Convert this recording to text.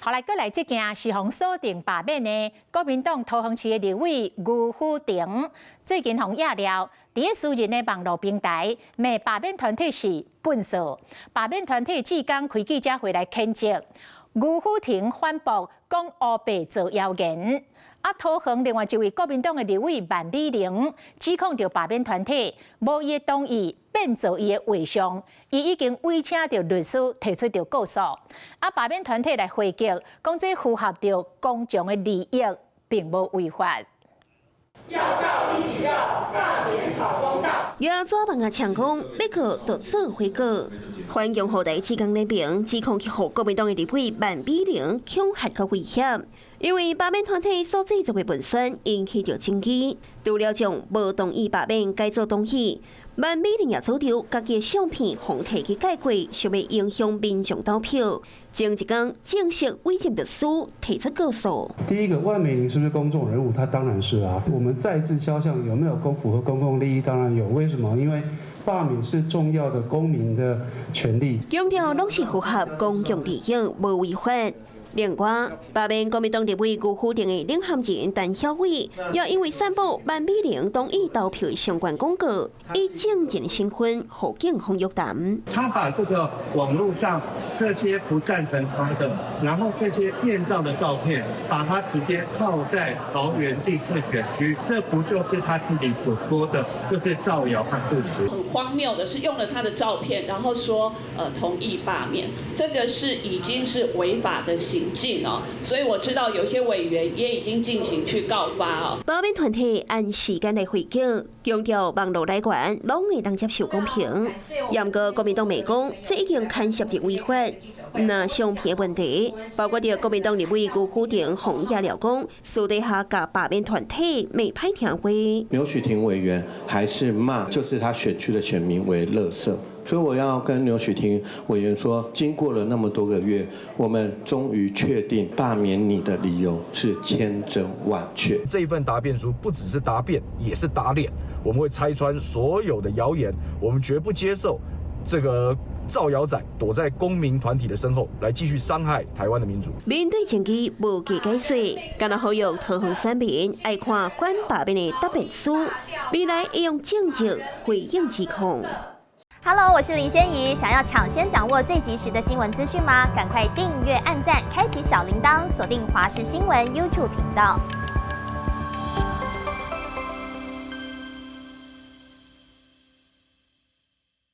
好來，閣來這件是予鎖定罷免的國民黨桃園市的立委牛虎婷，最近予野料，佇咧私人的網路平台罵罷免團體是糞埽，罷免團體志工開記者會來譴責牛虎婷反駁講烏白造謠言。啊，桃園另外一位國民黨的立委萬美玲指控著罷免團體無伊的同意變造伊的畫像，伊已經委請著律師提出著告訴。啊，罷免團體來回擊，講這符合著公眾的利益，並無違法。要告一起告，罷免討公道。舉紙板仔嗆講，欲告就做伙告。反共後代志工那邊指控去予國民黨的立委萬美玲恐嚇佮威脅，因為罷免團體所製作的文宣引起著爭議，除了將無同意罷免改做同意，萬美玲也主張家己的相片予提去改過，想欲影響民眾投票。前一工正式委任律師提出告訴。第一個，萬美玲是不是公眾人物？他當然是啊。我們再製肖像有沒有公符合公共利益？當然有。為什麼？因為罷免是重要的公民的權利。強調攏是符合公共利益，無違法。另外，罷免國民黨立委牛虎婷的領銜人陳曉偉，也因為散布萬美玲同意投票的相關廣告，以證人身份予警方約談。他把這個網路上這些不贊成他的，然後這些變造的照片，把他直接套在桃園第四選區，這不就是他自己所說的，就是造謠和不實？很荒謬的是用了他的照片，然後說同意罷免，這個是已經是違法的行徑哦，所以我知道有些委員也已經進行去告發哦。罷免團體按時間來回擊，強調網路來源攏會當接受公評。毋過國民黨罵講，這已經牽涉著違法。那相片問題，包括著國民黨立委牛虎婷予野料講，私底下共罷免團體罵歹聽話。牛煦庭委員還是罵，就是他選區的選民為垃圾。所以我要跟牛煦庭委員說，經過了那麼多個月，我們終於確定罷免你的理由是千真萬確。這份答辯書不只是答辯，也是打臉。我們會拆穿所有的謠言，我們絕不接受這個造謠仔躲在公民團體的身後，來繼續傷害台灣的民主。面對證據無加解釋，敢若呼籲桃園選民愛看反罷免的答辯書，未來會用證據回應指控。 Hello，我是林仙怡。想要搶先掌握最及時的新聞資訊嗎？趕快訂閱、按讚、開啟小鈴鐺，鎖定華視新聞 YouTube 頻道。